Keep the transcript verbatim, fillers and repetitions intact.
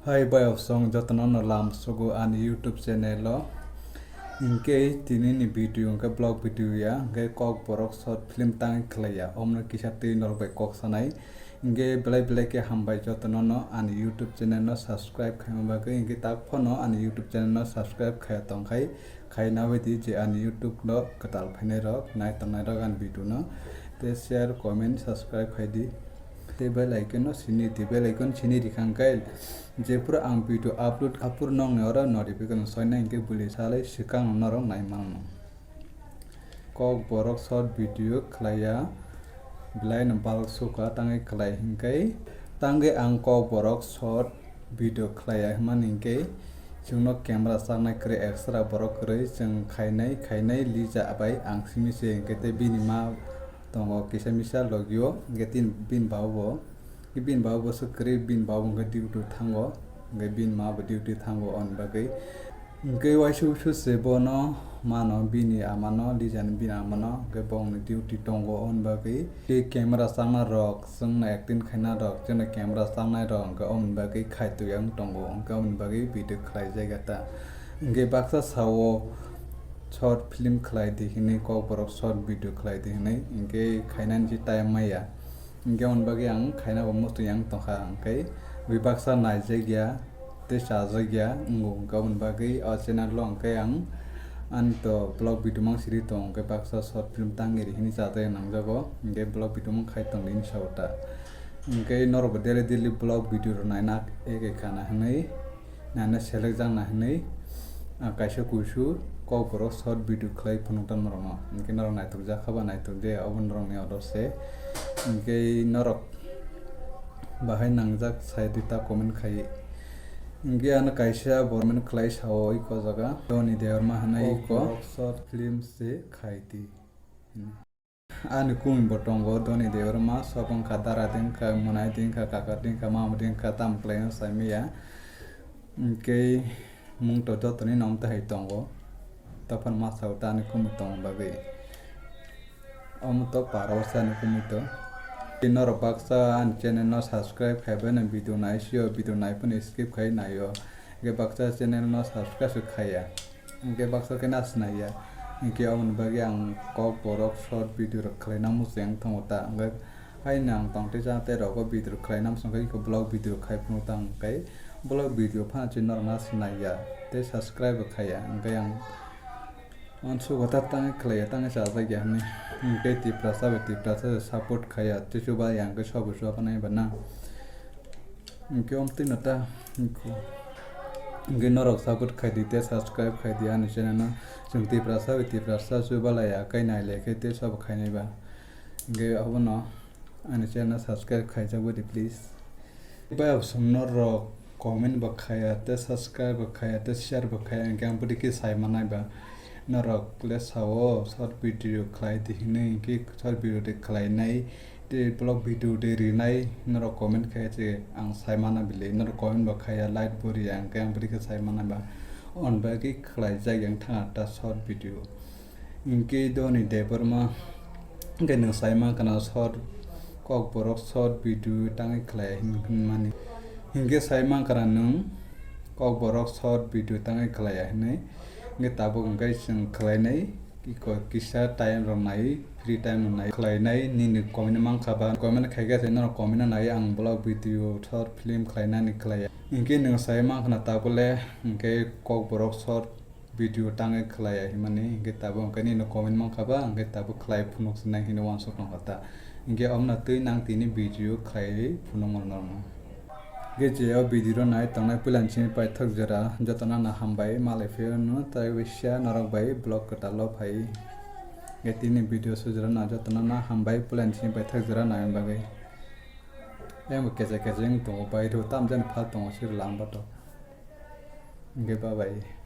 Hai bayok song jotono no lam sugo ani YouTube channel o. Hinkhe tini ni video hinkhe vlog video ya, hinkhe Kokborok short film tangwi khlai ya. Omno kisa twi norok bai kok sanai. Hinkhe belai belai khe hambai jotono no ani YouTube channel no subscribe khaima bagwi. Hinkhe tak phano ani YouTube channel no subscribe khaiya tongkhai, khai nabaidi je ani YouTube no kwtal phainai rok, nai tongnai rok ani video no. Tei share, comment, subscribe khai di. Tei bell icon no sini di, bell icon sini rikha hinkhe jephuru ang video upload aphuru nokni oro notification soinai hinkhe bwlwi salai swkang norok nai mano. Kokborok short video khlaiya, belai no balok suka tangwi khlai hinkhe, tangwi ang Kokborok short video khlaiya hwnmani hinkhe, chwngno camera chaknai kwrwi extra borok kwrwi, chwng khainai khainai Lija bai ang simi se hinkhe, tei bini ma tongo kisa misa logio, hinkhe tin bini baba bo, bini baba bo swk kwrwi, bini baba bo hinkhe duty thango, hinkhe bini ma bo duty thango, on bagwi. Hinkhe waisa waisa se bono mano, bini amano, Lijani bini amano, hinkhe bongni duty tongo, on bagwi tei camera chakna rok, chwngno acting khaina rok, chwngno camera chaknai rok, hinkhe omoni bagwi khaitwi wng tongo, hinkhe omoni bagwi video khlai jagata. Hinkhe baksa sao short film khlai di hinwi, Kokborok short video khlai di hinwi, hinkhe khainani se time maya. Hinkhe omoni bagwi ang khaina bo muchung yang tongkha, hinkhe bebaksa naijakya tei chajakya wngo, hinkhe omoni bagwi o channel o hinkhe ang ani to vlog video mang siri tong, hinkhe baksa short film tangwi ri hinwi chajakya nangjago, hinkhe vlog video mang khai tong di hinwi sao ta. Hinkhe norok bo daily daily vlog video rok naina eke khana hinwi, naina selekjakna hinwi, ah, kaisa kuisu Kokborok short video khlai phunukta norokno. Hinkhe norok naithokjak kha ba naithok de, abo norokni order se. Hinkhe norok bahai nangjak sai di ta comment khai. Hinkhe ano kaisa comment khlai sao iko jaga. Doni Debbarma hinwi iko. Kokborok short film se khai di. Ani kumi bo tongo, Doni Debbarma, sob wngkha, dara di wngkha, mwnai di wngkha, kaka di wngkha, mama di wngkha, tamo khlaino saimanya. Hinkhe mung to jotoni nom tei hai tongo, tophan ma sao ta ani kumi tongma bagwi. Omo to para o se ani kumi to. Tei norok baksa ani channel no subscribe khai bai no video nai sio, video nai phano skip khai naio. Hinkhe baksa channel no subscribe se khaiya. Hinkhe baksa khe na sinai ya. Hinkhe aboni bagwi ang Kokborok short video rok khlaina muchung tongo ta. Hinkhe haino ang tongtwi cha tei rogo video rok khlaina muchung khe iko vlog video khai phano ta hinkhe vlog video phano chini norok na sinai ya tei subscribe bo khai ya. Hinkhe ang uansuk hota tangwi khlai ya, tangwi chajak ya hinwi. Hinkhe Tiprasa bai Tiprasa se support khai ya tei chuba ya hinkhe sobo chuba nai ba na. Hinkhe omtwi no ta, hinkhe norok support khai di tei subscribe khai di ani channel no. Chwng Tiprasa bai Tiprasa chubalai ya, kai nai lai khe tei sabo khainai ba. Hinkhe abono ani channel subscribe khaijak bai di please. Bai abosong norok comment bo khaiya tei subscribe bo khaiya tei share bo khaiya, hinkhe ang bwdikhe sai manai ba. Norok le sao short video khlai di hinwi, hinkhe short video de khlainai. Tei vlog video de rinai norok comment khai se ang sai mana bile, norok comment bo khaiya, like bo riya, hinkhe ang bwdikhe sai mana ba. On bagwi khlai jak yang thangna ta short video. Hinkhe Doni Debbarma hinkhe nwng sai mankha na short, Kokborok short video tangwi khlai ya hin-, hinmani. Hinkhe sai mankha na nwng Kokborok short video tangwi khlai ya hinwi. Hinkhe tabuk hinkhe chwng khlainai. Iko kisa time rok nai, free time rok nai khlainai, nini comment mankha ba, comment khaikhe se norok comment no nai, ang vlog video short film khlainani khlaiya. Hinkhe nwng sai mankha na tabole, hinkhe Kokborok short video tangwi khlaiya hinmani, hinkhe tabuk hinkhe nini comment mankha ba, hinkhe tabuk khlai phunuk sinai hinwi uansuk tongkha ta. Hinkhe omno twi nang tini video khlaiwi phunukmano norokno. Hinkhe je o video nai tongnai puilani simi paithak jora jotono no hambai malai phiyano tei waisa norok bai vlog kwtal o phai. Hinkhe tini video sujora no jotono no hambai puilani simi paithak jora nai bagwi. Yang bo kecha kecha wng tongo bai rw tam jani phal tongo sir lam bato. Hinkhe bye bye.